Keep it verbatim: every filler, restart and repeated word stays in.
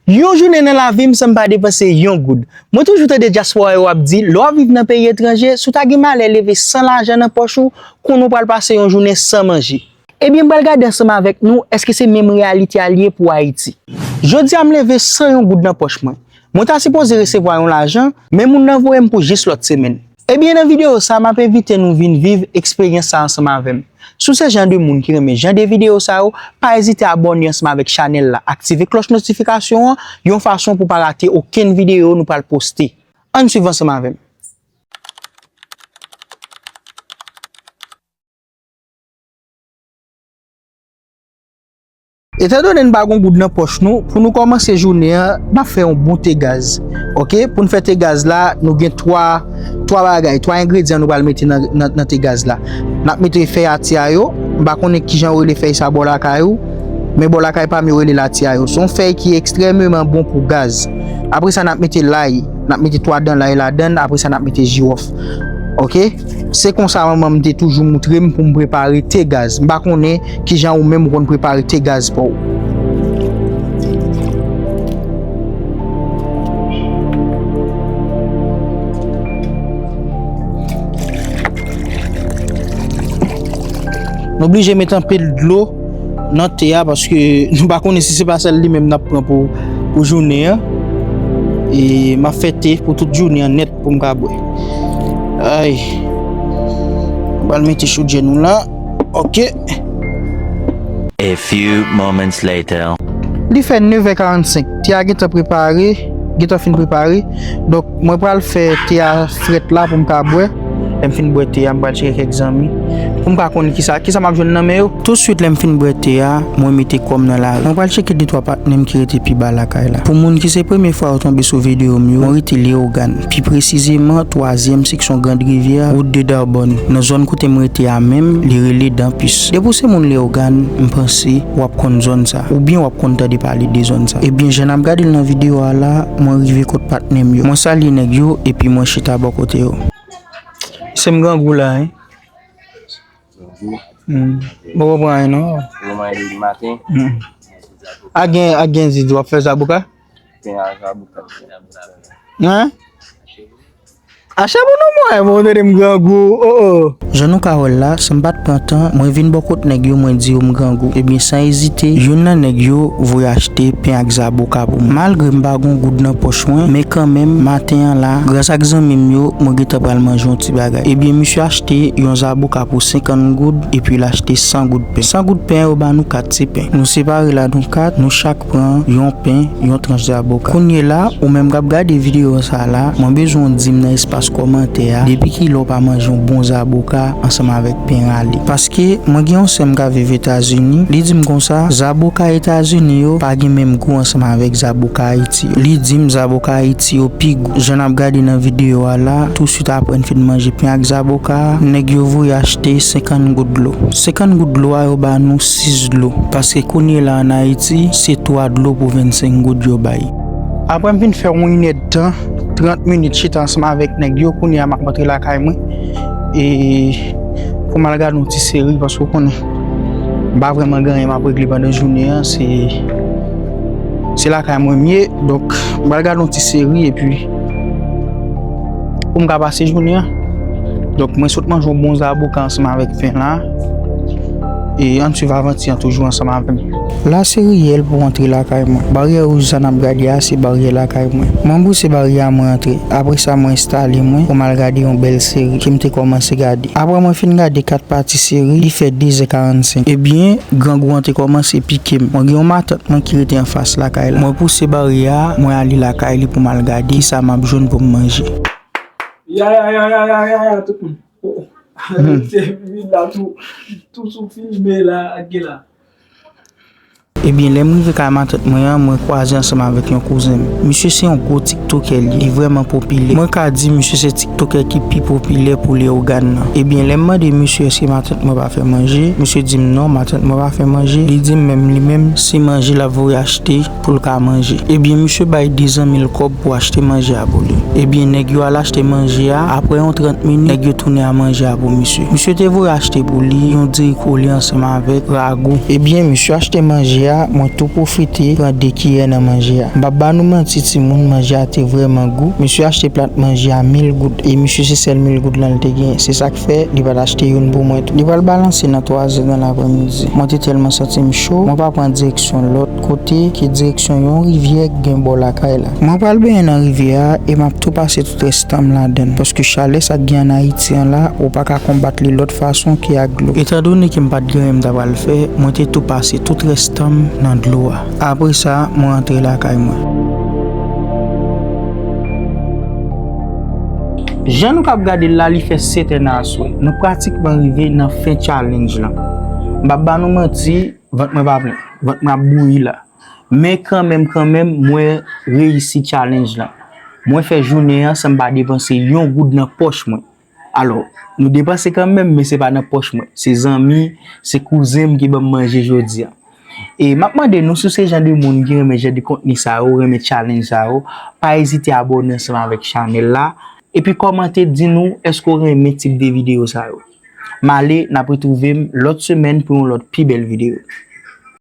Yon jounen nan lavi m san m pa depanse yon goud. Mwen toujou tande dyaspora yo ap di, lè w ap viv nan peyi etranje, si w ta gen malè leve san lajan nan pòch ou, konnen w pral pase yon jounen san manje. Ebyen, m pral gade ansanm avèk nou, èske se menm reyalite a l ye pou Ayiti? Jodi a, m leve san yon goud nan pòch mwen. Mwen ta sipoze resevwa yon lajan, men moun nan voye m pou jis lòt semèn. Ebyen, nan videyo sa a, m ap envite nou vin viv eksperyans sa a ansanm avè m. Si w se jan de moun ki renmen jan de videyo sa yo, pa ezite abòne ansanm avèk chanèl la, aktive klòch notifikasyon an, yon fason pou w pa rate okenn videyo nou pral poste. Ann swiv ansanm avè m. Etandone n pa gon goud nan pòch nou, pou nou kòmanse jounen an, n ap fè yon bon te gaz. Oke, pou n fè te gaz la, nou gen twa, twa bagay, twa engredyan nou pral mete nan, nan, nan te gaz la. N ap mete fèy atiayo, m pa konnen kijan yo rele fèy sa bò lakay ou, men bò lakay pa m yo rele l atiayo. Se yon fèy ki ekstrèmeman bon pou gaz. Apre sa, n ap mete lay, n ap mete twa dan lay ladan l, apre sa, n ap mete jiwòf. Oke? Se konsa manman m te toujou moutre m pou m prepare te gaz. M pa konnen kijan ou menm ou konn prepare te gaz pa w. Nou oblije met anpil dlo nan te a, paske nou pa konnen si se pa sèl li menm n ap pran pou, pou jounen an. E m ap fè te pou tout jounen an nèt pou m ka bwè. Ay. M pral mete chodyè nou la. Oke. A few moments later. Li fè nevè karannsenk. Te a gentan prepare, gentan fin prepare. Donk, mwen pral fè te a frèt la pou m ka bwè. Lè m fin bwè te a, m pral tcheke kèk zanmi. Pou m ka konn kisa, kisa m ap jwenn nan men yo. Tousuit lè m fin bwè te a, mwen mete kò m nan lari. Mwen pral tcheke de twa patnè m ki rete pi ba lakay la. Pou moun ki se premye fwa yo tonbe sou videyo m yo, mwen rete Leyogàn. Pi presizeman, twazyèm seksyon Grand Rivière, wout de Darbonne. Nan zòn kote m rete a menm, li rele Danpis. Depi w se moun Leyogàn, m panse w ap konn zòn sa, oubyen w ap konn tande pale de zòn sa. Ebyen, jan n ap gade l nan videyo a la, mwen rive kot patnè m yo. Mwen salye nèg yo, epi mwen chita bò kote yo. Se m grangou la, wi. Hmm. Bon, poko pran anyen, non. Poko pran anyen depi maten. Hmm. A gen, a gen di w ap fè zaboka? Pen a zaboka. Hein? Achte pou nou mwen, bon, tande m grangou, oh, oh. Jan nou ka wè l la, san m pa t pran tan, mwen vin bò kot nèg yo, mwen di yo m grangou. Ebyen, san ezite, youn nan nèg yo voye achte pen ak zaboka pou mwen. Malgre m pa gon goud nan pòch mwen, men kanmenm, maten an la, gras ak zanmi m yo, mwen gentan pral manje yon ti bagay. Ebyen, misye achte yon zaboka pou senkant goud, epi l achte san goud pen. San goud pen yo ba nou kat ti pen. Nou separe ladan kat, nou chak pran yon pen, yon tranch zaboka. Kounye la, ou menm k ap gade videyo sa la, mwen bezwen w di m nan espas kòmantè a, depi kilè w pa manje yon bon zaboka ansanm avèk pen rale. Paske mwen gen yon sè m k ap viv Etazini, li di m konsa, zaboka Etazini yo pa gen menm gou ansanm avèk zaboka Ayiti yo. Li di m zaboka Ayiti yo pi gou. Jan n ap gade nan videyo a la, tousuit apre n fin manje pen ak zaboka a, nèg yo voye achte senkant goud dlo. Senkant goud dlo a yo ba nou sis dlo. Paske kounye la ann Ayiti, se twa dlo pou vennsenk goud yo bay. Apre m fin fè yon inèdtan, trant minit chita ansanm avèk nèg yo, kounye a m ap rantre lakay mwen. E pou m al gade yon ti seri, paske w konnen, m pa vrèman gen anyen m ap regle pandan jounen an, se, se lakay mwen m ye. Donk, m pral gade yon ti seri, epi pou m ka pase jounen an. Donk, mwen sot manje yon bon zaboka ansanm avèk pen la. E ann swiv avanti an toujou ansanm avè m. La se riyèl pou antre lakay mwen. Baryè wouj sa n ap gade a se baryè lakay mwen. Mwen bouse baryè a, mwen antre. Apre sa, mwen enstale mwen pou m al gade yon bèl seri ke m te kòmanse gade. Apre mwen fin gade kat pati seri, li fè de zè karannsenk. Ebyen, grangou an te kòmanse pike m. Mwen gen yon matant mwen ki rete anfas lakay la. Mwen pouse baryè a, mwen ale lakay li pou m al gade kisa m ap jwenn pou m manje. Ya, ya, ya, ya, ya, ya, ya, tout moun. Oh, oh. Se vin la tou, tou sou filme la, ak gen la. Ebyen, lè m rive kay matant mwen an, mwen kwaze ansanm avèk yon kouzen m. Misye se yon gwo tiktokè li ye, li vrèman popilè. Mwen ka di misye se tiktokè ki pi popilè pou Leyogàn nan. Ebyen, lè m mande misye èske matant mwen pa fè manje, misye di m non, matant mwen pa fè manje. Li di m menm li menm, se manje l ap voye achte pou l ka manje. Ebyen, misye bay de zanmi l kòb pou achte manje a pou li. Ebyen, nèg yo al achte manje a, apre yon trant minit, nèg yo tounen a manje a pou misye. Misye te voye achte pou li yon diri kole ansanm avèk ragou. Ebyen, misye achte manje a, Mwen tou pwofite pran de kiyè nan manje a. M p ap ba nou manti timoun, manje a te vrèman gou. Misye achte plat manje a mil goud e misye se sèl mil goud lan l te genyen. Se sa k fè li pa t achte youn pou mwen tou. Li pral balanse nan twazè nan lapremidi. Mwen te tèlman santi m cho, mwen pa pran direksyon lòt kote ke direksyon yon rivyè k gen bò lakay la. Mwen pral benyen nan rivyè a e m ap tou pase tout rès tan m ladan l, paske chalè sa k gen ann Ayiti an la, ou pa ka konbat li lòt fason ke ak dlo. Etandone ke m pa t gen anyen m ta pral fè, mwen te tou pase tout rès tan m nan dlo a. Apre sa, mwen rantre lakay mwen. Jan nou k ap gade l la, li fè sèt è nan aswè. Nou pratikman rive nan fen challenge lan. M p ap ba nou manti, vant mwen pa plen. Vant mwen ap bouyi la. Men kanmenm, kanmenm, mwen reyisi challenge lan. Mwen fè jounen an san m pa depanse yon goud nan pòch mwen. Alò, nou depanse kanmenm, men se pa nan pòch mwen. Se zanmi, se kouzen m ki ban m manje jodi a. E m ap mande nou, si w se jan de moun ki renmen jan de kontni sa yo, renmen challenge sa yo, pa ezite abòne ansanm avèk chanèl la, epi kòmante di nou èske w renmen tip de videyo sa yo. M ale, n ap retwouve m lòt semèn pou yon lòt pi bèl videyo.